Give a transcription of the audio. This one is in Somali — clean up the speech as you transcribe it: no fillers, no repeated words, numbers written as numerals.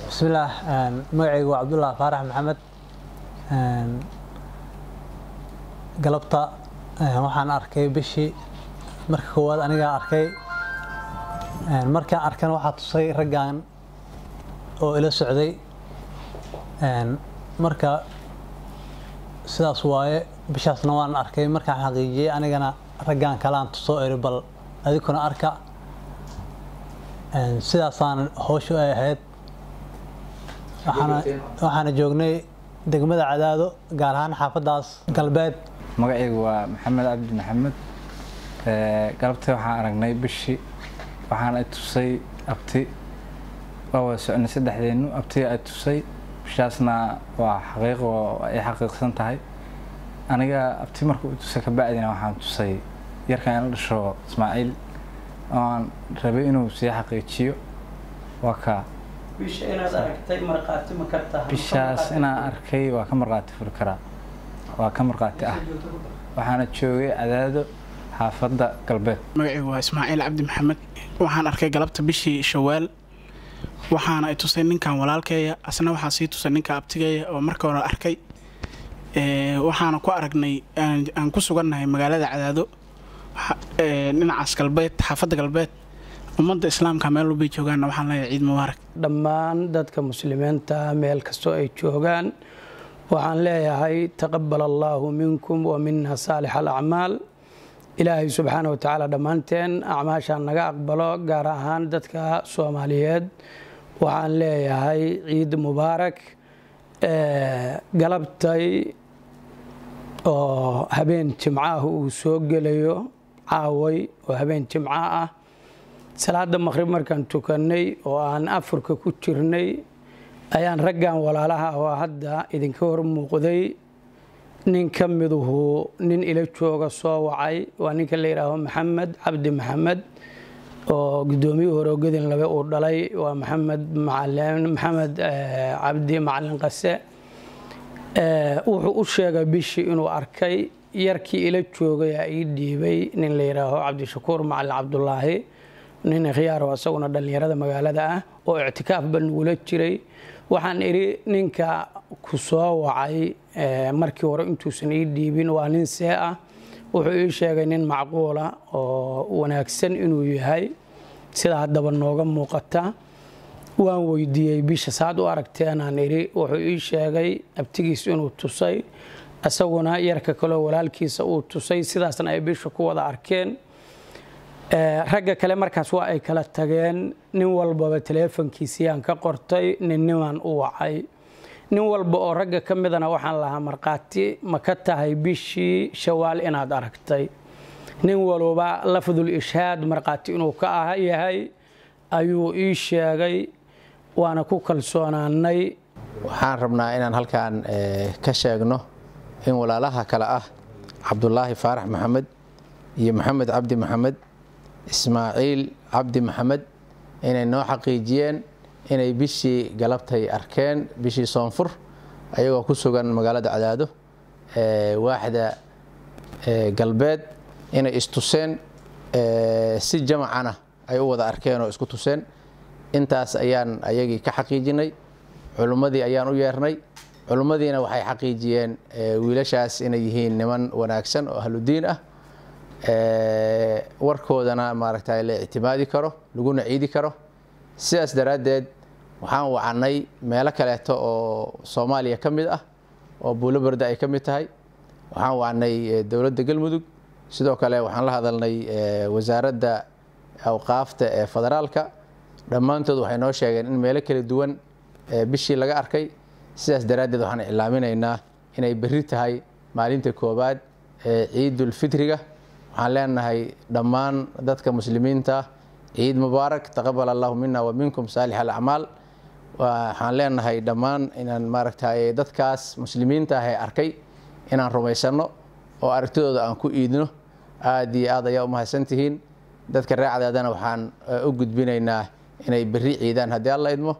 Bismillaah, magacaygu waa Cabdullah Faarax Maxamed. Galabta waxaan arkay bishii marka koowaad anigaa arkay. Markaan arkana waxaa tusay raggan oo ila socday. Marka sidaas waaye, bishaasna waan arkay. Markaan xaqiijiyey anigana raggan kalaan tusoo eri, bal adikuna arka. Sidaasaan howshu ay ahayd. Waxaana joognay degmada Cadaado, gaar ahaan xaafaddaas Galbeed. Magacaygu waa Maxamed Cabdi Maxamed. Galabtii waxaan aragnay bishii, waxaana i tusay abti. Waa wada soconay saddexdeennu, abtiga ay tusay bishaasna waa xaqiiq oo ay xaqiiqsan tahay. Aniga abti marka u tusay, kabacdina waxaan tusay yarkan ila dhasho, Ismaaciil, oo aan rabay inuu sii xaqiijiyo. Waa kaa. Bisha inaad aragtay markhaati ma ka tahay? Bishaas inaan arkay waa ka markhaati furi karaa, waa ka markhaati ah. Waxaana joogay Cadaado, xaafadda Galbeed. Magacaygu waa Ismaaciil Cabdi Maxamed. Waxaan arkay galabta bishii Shawaal, waxaana i tusay ninkan walaalkeeya, asna waxaa sii tusay ninka abtigeeya oo marka hore arkay. Waxaana ku aragnay aan ku sugannahay magaalada Cadaado, dhinacaas Galbeed, xaafadda Galbeed. Ummadda Islaamka meel walbay joogaanna waxaan leeyahay ciid mubaarak. Dhammaan dadka Muslimiinta meel kastoo ay joogaan waxaan leeyahay taqabal allaahu minkum wa mina saalix alacmaal. Ilaahay subxaana wa tacaala dhammaanteen acmaashaan naga aqbalo. Gaar ahaan dadka Soomaaliyeed waxaan leeyahay ciid mubaarak. Galabtay oo habeen Jimcaah uu soo gelayo, caaway oo habeen Jimco ah, salaada maqhrib markaan tukannay oo aan afurka ku jirnay ayaan raggan walaalaha oo hadda idinka hor muuqday nin ka miduhu nin ila jooga soo wacay. Waa ninka la yidhaaho Maxamed Cabdi Maxamed oo guddoomiyii hore Godin Labe uu dhalay. Waa Maxamed Macalin, Maxamed Cabdi Macalin Qase. Wuxuu u sheegay bishii inuu arkay. Yarkii ila joogay aa ii dhiibay, nin la yidhaaho Cabdishakuur Macalin Cabdulaahi, nin khiyaaro asaguna dhallinyarada magaalada ah oo ictikaafba nagula jiray. Waxaan idhi, ninka ku soo wacay markii hore intuusan ii dhiibin waa nin see ah? Wuxuu ii sheegay nin macquula oo wanaagsan inuu yahay, sida haddaba nooga muuqata. Waan weydiiyey, bisha saad u aragteenaan idhi. Wuxuu ii sheegay abtigiis inuu tusay, isaguna yarka kaleo walaalkiisa uu tusay, sidaasna ay bisha ku wada arkeen. Ragga kale markaas waa ay kala tageen. Nin walbaba taleefonkiisiyaan ka qortay, ninnimaan u wacay. Nin walba oo ragga ka midana waxaan lahaa, markhaati ma ka tahay bishii Shawaal inaad aragtay? Nin walba lafdul ishaad markhaati inuu ka ah yahay ayuu ii sheegay, waana ku kalsoonaanay. Waxaan rabnaa inaan halkan ka sheegno in walaalaha kale ah Cabdulaahi Faarax Maxamed iyo Maxamed Cabdi Maxamed, Ismaaciil Cabdi Maxamed inay noo xaqiijiyeen inay bishii galabtay arkeen, bishii Soonfur, ayagoo ku sugan magaalada Cadaado, waaxda Galbeed, inay istuseen si jamacana ay u wada arkeen oo isku tuseen. Intaas ayaan ayagii ka xaqiijinay. Culummadii ayaan u yeernay, culimmadiina waxay xaqiijiyeen wiilashaas inay yihiin niman wanaagsan oo ahludiin ah, warkoodana maaragta la ictimaadi karo laguna ciidi karo. Sidaas daraaddeed waxaan wacannay meelo kaleeto oo Soomaaliya ka mid ah oo Buulo Berde ay ka mid tahay. Waxaan wacnay dowladda Galmudug, sidoo kale waxaan la hadalnay Wasaaradda Awqaafta ee federaalka. Dhammaantood waxay noo sheegeen in meelo kala duwan bishii laga arkay. Sidaas daraaddeed waxaan iclaaminaynaa inay berri tahay maalinta koowaad ee Ciidulfitriga. Waxaan leenahay dhammaan dadka Muslimiinta, ciid mubaarak, taqabal allahu mina wa minkum saalix alacmaal. Waxaan leenahay dhammaan inaan maaragtay dadkaas Muslimiinta ah ee arkay inaan rumaysanno oo aragtidooda aan ku iidno. Aad iyo aad ayaa u mahadsantihiin. Dadka reer Cadaadana waxaan u gudbinaynaa inay berri ciidaan haddii Alla idmo.